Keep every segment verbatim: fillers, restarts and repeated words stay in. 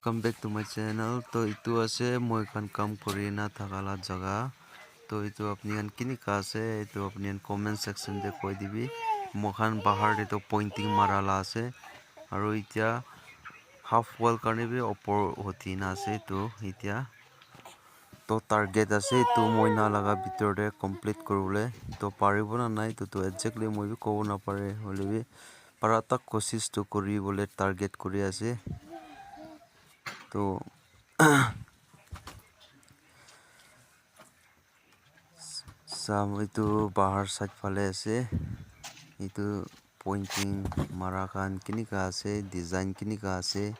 Welcome back to my channel. To itu ase moi khan kam kuri na thaka la jaga. To itu apni khan kinika ase, itu apni khan comment section te koi dibi. Moi khan bahar te to pointing mara la ase. Aru itya half wall karne bi opor uthi na ase. To itya to target ase, itu moi na laga bitor te complete kuribole. To paribo na nai, to, to exactly moi bi kobo na pare. Hoile bi para tak kosis to kuri bole target kuri ase. To sa, etu bahar side phale ase. Etu pointing mara khan kinika ase, design kinika ase,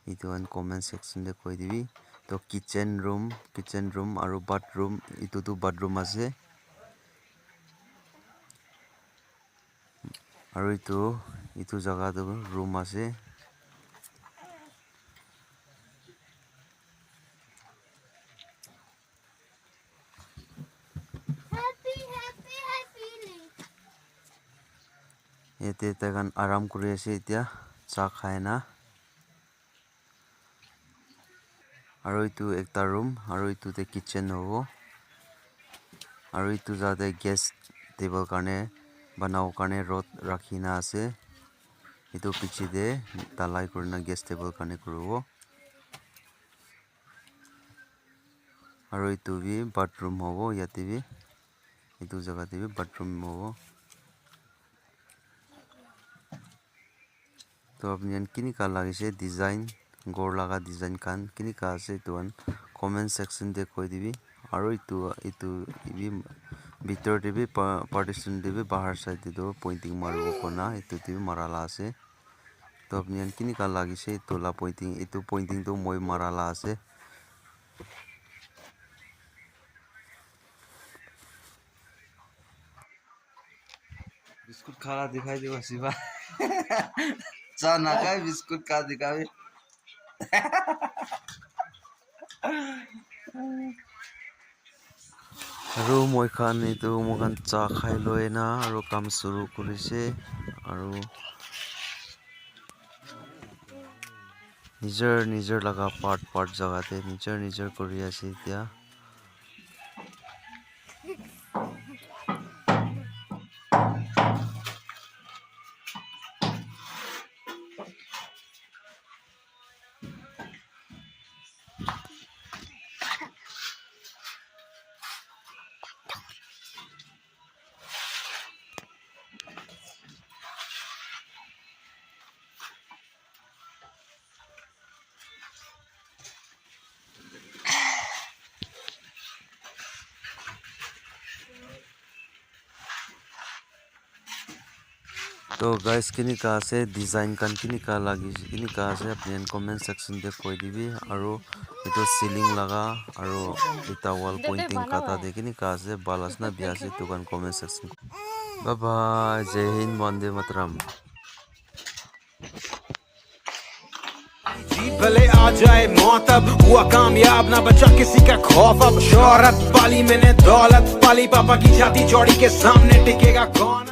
etu khan comment section te koi dibi. To kitchen room, kitchen room aru bathroom, etu tu bathroom ase. Aru etu, etu jaga tu room ase. Yate tai khan aram kuri ase itya, cha khai na. Aru etu ekta room, aru etu te kitchen hobo. Aru etu jate gas table karne, banabo karne rod rakhi na ase. Etu piche te dalai kuri na gas table karne kuribo. Aru etu bi bathroom hobo yate bi. Etu jaga te bi bathroom hobo. To apni khan kinika lagise design, ghor laga design khan kinika ase etu khan comment section te koi dibi. Aru etu, etu bi bitor te bi pa-, partition te bi bahar side te toh pointing maribo kona etu te bi mara la ase. To apni khan kinika lagise etu la pointing, etu pointing toh moi mara la ase. बिस्कुट खा रहा दिखाई दियो शिवा। चा ना खाए, बिस्कुट खा दिखावे। Aru moi khan etu moi khan cha khai loi na aru kam suru kuri se aru nijor nijor laga part part jaga te nijor nijor kuri ase etia. To guys, kinika ase, design khan kinika lagi, kinika ase, apni khan comment section te koi dibi. Aru etu ceiling laga, aru ekta wall pointing kata te kinika ase, bhal ase na biya ase, etu khan comment section. Bye bye, Jai Hind, Vande Mataram. जीत भले आ जाए मौत अब, हुआ कामयाब ना बचा किसी का खौफ अब। शोहरत पाली मैंने दौलत पाली, पापा की छाती चौड़ी के सामने टिकेगा कौन?